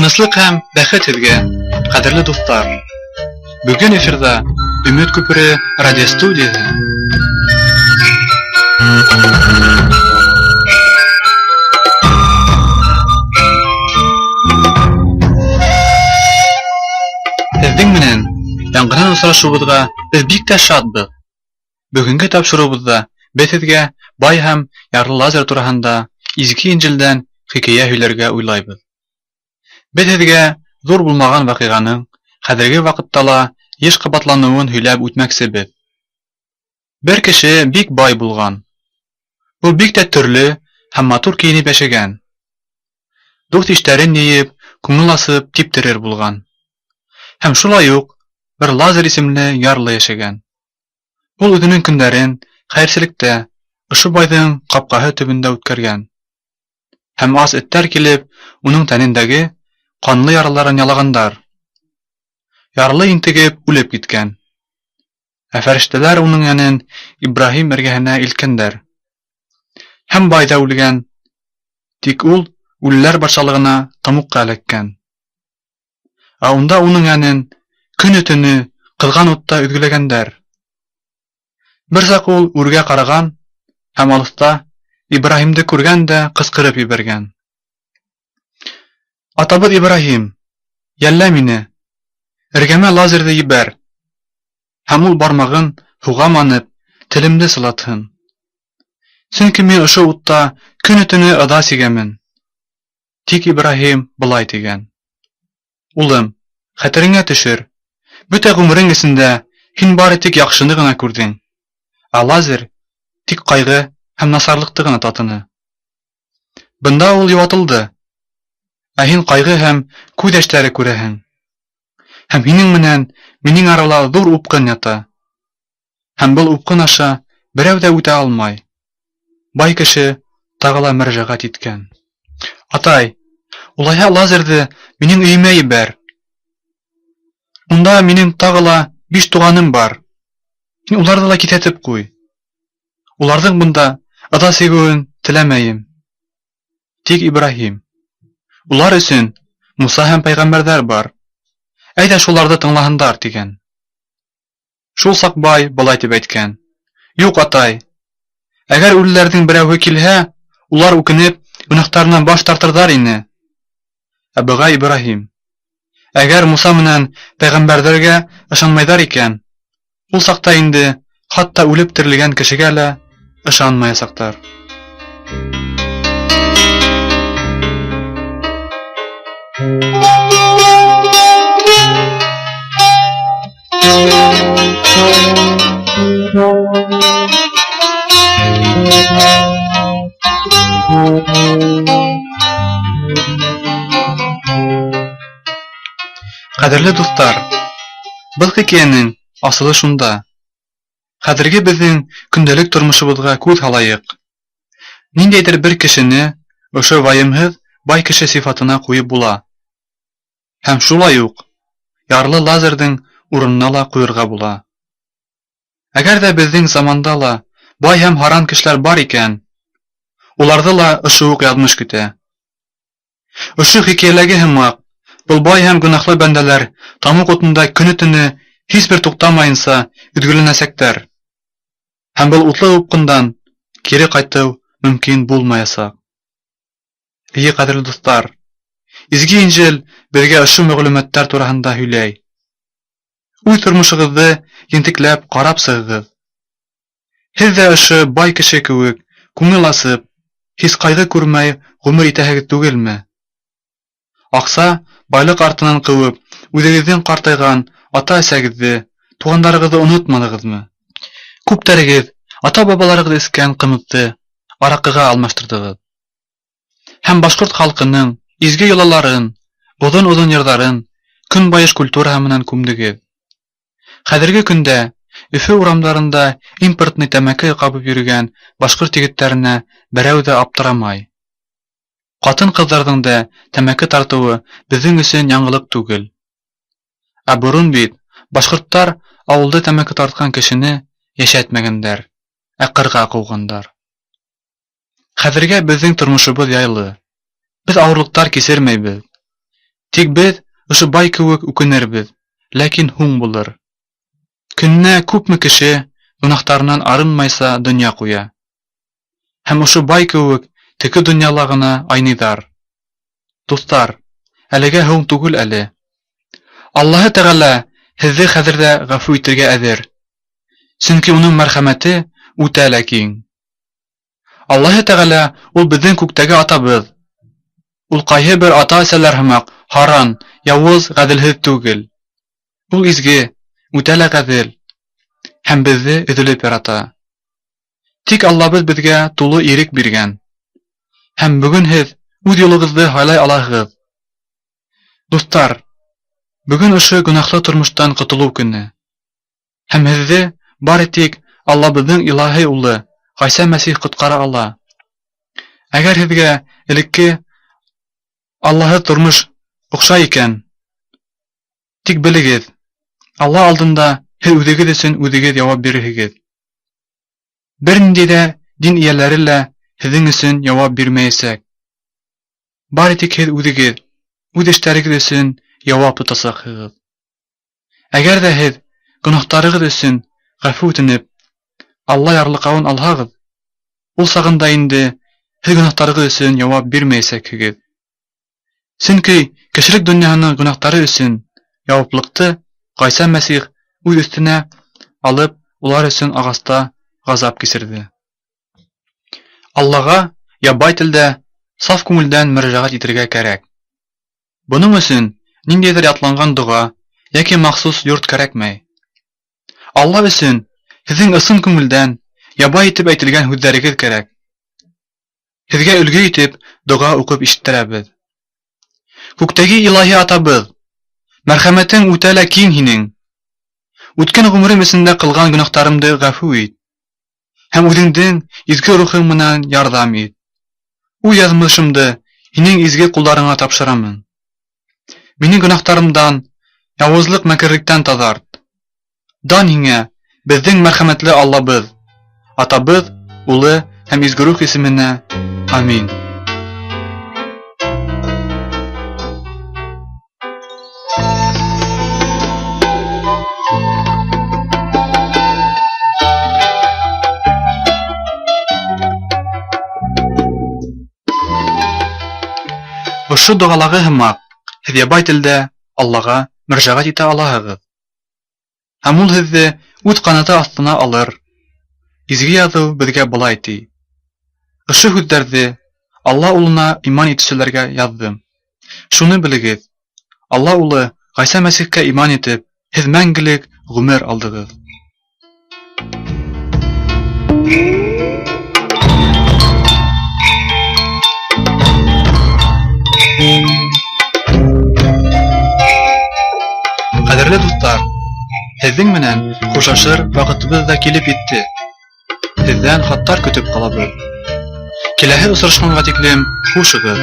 Тыныслыҡ һәм бәхет һеҙгә, ҡәҙерле дуҫтар! Бөгөн эфирҙа Өмөт күпере радиостудияһы. Һеҙҙең менән яңынан осрашыуыбыҙға беҙ бик тә шатбыҙ. Бөгөнгө тапшырыуыбыҙҙа беҙ һеҙгә бай һәм ярлы Лазарь тураһында Изге Инжилдән хикәйә һөйләргә уйлайбыҙ. Беҙ һеҙгә ҙур булмаған ваҡиғаның хәҙерге ваҡытта ла йыш ҡабатланыуын һөйләп үтмәксебеҙ. Бер кеше бик бай булған. Ул бик тә төрлө һәм матур кейенеп йәшәгән. Дуҫ-иштәрен йыйып, күңел асып типтерер булған. Һәм шулай уҡ бер Лазарь исемле ярлы йәшәгән. Ул үҙенең көндәрен хәйерселектә, ошо байҙың ҡапҡаһы төбөндә үткәргән. Һәм ас эттәр килеп, уның тәнендәге ҡанлы яраларын ялағандар. Ярлы интегеп үлеп киткән. Ә фәрештәләр уның йәнен Ибраһим эргәһенә илткәндәр. Һәм бай ҙа үлгән. Тик ул үлеләр батшалығына тамуҡҡа эләккән. Ә унда уның йәнен көнө-төнө ҡыҙған утта өҙгөләгәндәр. Бер саҡ ул үргә ҡараған һәм алыҫта Ибраһимды күргән дә ҡысҡырып ебәргән. Атабыҙ Ибраһим, йәллә мине, эргәмә Лазарҙы ебәр, һәм ул бармағын һыуға манып, телемде сылатһын. Сөнки мин ошо утта көнө-төнө ыҙа сигәмен. Тик Ибраһим былай тигән: Улым, хәтереңә төшөр, бөтә ғүмерең эсендә һин бары тик яҡшыны ғына күрҙең, ә Лазарь тик ҡайғы һәм насарлыҡты ғына татыны. Бында ул йыуатылды, ә һин ҡайғы һәм күҙ йәштәре күрәһең. Һәм һинең менән минең арала ҙур упҡын ята. Һәм был упҡын аша берәү ҙә үтә алмай. Бай кеше тағы ла мөрәжәғәт иткән. Атай, улайһа Лазарҙы минең өйөмә ебәр. Унда минең тағы ла 5 туғаным бар. Һин уларҙы ла киҫәтеп ҡуй. Уларҙың бында ыҙа сигеүен теләмәйем. Тик Ибраһим: Улар өсөн Муса һәм пәйғәмбәрҙәр бар. Әйҙә шуларҙы тыңлаһындар, тигән. Шул саҡ бай былай тип әйткән: Юҡ, атай. Әгәр үлеләрҙең берәүһе килһә, улар үкенеп, гонаһтарынан баш тартырҙар ине. Ә быға Ибраһим: Әгәр Муса менән пәйғәмбәрҙәргә ышанмайҙар икән, ул саҡта инде хатта үлеп терелгән кешегә лә ышанмаясаҡтар. Ҡәҙерле дуҫтар, был хикәйәнең асылы шунда. Хәҙерге беҙҙең көндәлек тормошобоҙға күҙ һалайыҡ. Ниндәйҙер бер кешене ошо вайымһыҙ бай кеше сифатына ҡуйып була. Һәм шулай уҡ ярлы Лазарҙың урынына ла ҡуйырға була. Әгәр ҙә беҙҙең заманда ла бай һәм һаран кешеләр бар икән, уларҙы ла ошо уҡ яҙмыш көтә. Ошо хикәйәләге һымаҡ, был бай һәм гонаһлы бәндәләр тамуҡ утында көнө-төнө һис бер туҡтамайынса өҙгөләнәсәктәр. Һәм был утлы упҡындан кире ҡайтыу мөмкин булмаясаҡ. Эйе, ҡәҙерле дуҫтар, Изге Инжил беҙгә ошо мәғлүмәттәр тураһында һөйләй. Үҙ тормошоғоҙҙо ентекләп ҡарап сығығыҙ. Һеҙ ҙә ошо бай кеше кеүек күңел асып, һис ҡайғы күрмәй ғүмер итәһегеҙ түгелме? Аҡса, байлыҡ артынан ҡыуып, үҙегеҙҙең ҡартайған ата-әсәгеҙҙе, туғандарығыҙҙы онотманығыҙмы? Күптәрегеҙ ата-бабаларығыҙ эскән ҡымыҙҙы араҡыға алмаштырҙығыҙ. Һәм башҡорт халҡының изге йолаларын, оҙон-оҙон йырҙарын көнбайыш культураһы менән күмдегеҙ. Хәҙерге көндә Өфө урамдарында импортный тәмәке ҡабып йөрөгән башҡорт егеттәренә берәү ҙә аптырамай. Ҡатын-ҡыҙҙарҙың да тәмәке тартыуы беҙҙең өсөн яңылыҡ түгел. Ә борон бит башҡорттар ауылда тәмәке тартҡан кешене йәшәтмәгәндәр, ә ҡырға ҡыуғандар. Хәҙергә беҙҙең тормошобоҙ яйлы. Беҙ ауырлыҡтар кисермәйбеҙ. Тик беҙ ошо бай кеүек үкенербеҙ, ләкин һуң булыр. Көнөнә күпме кеше гонаһтарынан арынмайса донъя ҡуя. Һәм ошо бай кеүек теге донъяла ғына айныйҙар. Дуҫтар, әлегә һуң түгел әле. Аллаһы Тәғәлә һеҙҙе хәҙер ҙә ғәфү итергә әҙер. Сөнки уның мәрхәмәте үтә лә киң. Аллаһы Тәғәлә ул беҙҙең күктәге атабыҙ. Ул ҡайһы бер ата-әсәләр һымаҡ һаран, яуыз, ғәҙелһеҙ түгел. Ул изге, үтә лә ғәҙел һәм беҙҙе өҙөлөп ярата. Тик Аллабыҙ беҙгә тулы ирек биргән. Һәм бөгөн һеҙ үҙ юлығыҙҙы һайлай алаһығыҙ. Дуҫтар, бөгөн ошо гонаһлы тормоштан ҡотолоу көнө. Һәм һеҙҙе бары тик Аллабыҙҙың илаһи улы Ғайса Мәсих ҡотҡара ала. Әгәр һеҙгә элекке Аллаһы тормош оҡшай икән, тик белегеҙ, Алла алдында һеҙ үҙегеҙ өсөн үҙегеҙ яуап бирерһегеҙ. Бер ниндәй ҙә дин эйәләре лә һеҙҙең өсөн яуап бирмәйәсәк. Бары тик һеҙ үҙегеҙ, үҙ эштәрегеҙ өсөн яуап тотасаҡһығыҙ. Әгәр ҙә һеҙ гонаһтарығыҙ өсөн ғәфү үтенеп, Алла ярлыҡауын алһағыҙ, ул сағында инде һеҙ гонаһтарығыҙ өсөн яуап бирмәйәсәкһегеҙ. Сөнки кешелек донъяһының гонаһтары өсөн яуаплыҡты Ғайса Мәсих үҙ өҫтөнә алып, улар өсөн ағаста ғазап кисерҙе. Аллаға ябай телдә, саф күңелдән мөрәжәғәт итергә кәрәк. Бының өсөн ниндәйҙер ятланған доға йәки махсус йорт кәрәкмәй. Алла өсөн һеҙҙең ысын күңелдән ябай итеп әйтелгән һүҙҙәрегеҙ кәрәк. Һеҙгә өлгө итеп доға уҡып ишеттерәбеҙ. Күктәге илаһи атабыҙ, мәрхәмәтең үтә лә киң һинең. Үткән ғүмерем эсендә ҡылған гонаһтарымды ғәфү ит. Һәм үҙеңдең изге рухың менән ярҙам ит. Үҙ яҙмышымды һинең изге ҡулдарыңа тапшырамын. Минең гонаһтарымдан, яуызлыҡ мәкерлектән таҙарт. Дан һиңә, беҙҙең мәрхәмәтле Аллабыҙ, Атабыҙ, Улы һәм Изге Рух исеменә. Амин. Ошо доғалағы һымаҡ һеҙ ябай телдә Аллаға мөрәжәғәт итә алаһығыҙ. Һәм ул һеҙҙе үҙ ҡанаты аҫтына алыр. Изге яҙыу беҙгә былай ти: Ошо һүҙҙәрҙе Алла улына иман итеүселәргә яҙҙым. Шуны белегеҙ: Алла улы Ғайса Мәсихкә иман итеп, һеҙ мәңгелек ғүмер алдығыҙ. Ҡәҙерле дуҫтар, һеҙҙең менән хушлашыр ваҡытыбыҙ ҙа килеп етте. Һеҙҙән хаттар көтөп ҡалабыҙ. Киләһе осрашҡанға тиклем хушығыҙ.